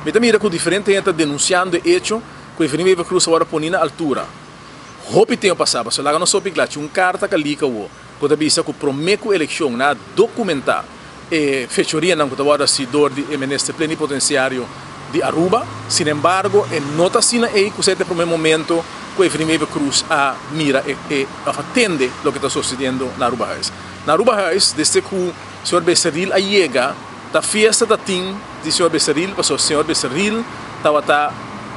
Mi ta mira ku diferente hende ta denunsiando e echo ku Evelyn Wever Croes awor a poni na altura. Hopi tempu pasá, pasobra laga nos hopi kla, chi un karta ka lika awo ku ta bisa ku promé ku elekshon nan a dokumentá e fechorianan ku ta wòrdu hasi dor di e minister plenipotensiario di Aruba. Sinembargo, e no ta asina ei ku esei ta e promé momento ku Evelyn Wever Croes a mira e e òf a tende loke ta sosediendo na Arubahuis. Na Arubahuis, desde ku señor Becerril a yega, ta fiesta ta tin di señor Becerril pasobra señor Becerril tabata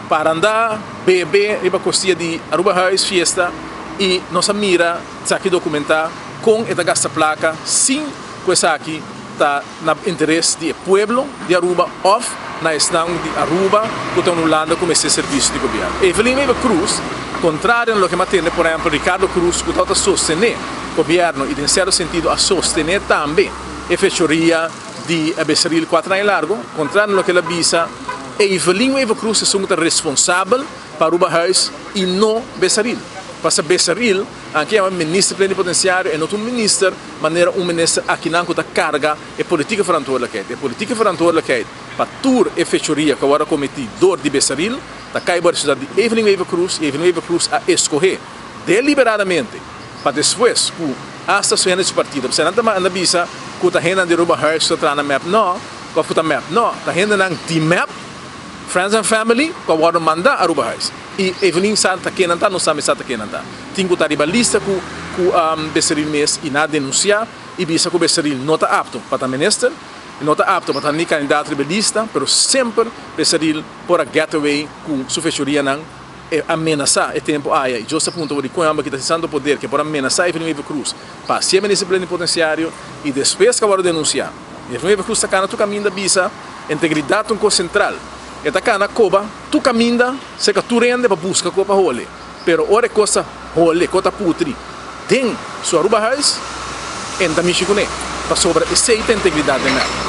paranda, bebe riba kostia di Arubahuis fiesta i nos a mira esaki dokumentá kon e ta gasta plaka sin ku esaki ta na interes di e pueblo di Aruba òf na esnan di Aruba ku ta un Hulanda ku mester servisio di gobièrnu. Evelyn Wever Croes, kontrario na loke mi a tende por ehèmpel Ricardo Croes ku tabata sostené gobièrnu i den sierto sentido a sostené tambe e fechoria di Becerril kuater aña largo, kontrario na loke el a bisa, Evelyn Wever Croes esun ku ta responsabel pa Arubahuis i no Becerril. Pasobra Becerril Anke yama minister plenipotenciario e no ta un minister manera un minister akinan ku ta karga e politieke verantwoordelijkheid. E politieke verantwoordelijkheid pa tur e fechoria ku a wòrdu kometí dor di Besaril ta kai bo resultado di Evelyn Wever-Croes i Evelyn Wever-Croes a eskohé deliberadamente pa despues ku asta su hende di su partido pasobra nan ta manda bisa ku ta hendenan di Aruba Huis ku ta traha na mep no òf ku ta mep no ta hendenan di mep friends and family ku a wòrdu manda Aruba Huis. I Evelyn sa ta ken nan ta, nos tambe sa ta ken nan ta. Tin ku ta riba lista ku ku Becerril mes i nan a denunsiá i bisa ku Becerril no ta apto pa ta minister, e no ta apto pa ta ni kandidato riba e lista, pero semper Becerril por a get away ku su fechorianan, e a menasá e tempu aya i Joseph puntra bo di kon e homber ki ta sin santo poder ke por a menasá Evelyn Wever Croes pa hasié minister plenipotenciario i despues ku a wòrdu denunsiá. Evelyn Wever Croes ta kana tur kaminda bisa integridat ta un kos sentral. E ta kana koba tur kaminda serka tur hende pa buska ku pa hole. Pero ora e kos ta hole, ku ta putri den su Arubahuis, e no ta mishi kuné. Pasobra esei ta integridat den mep.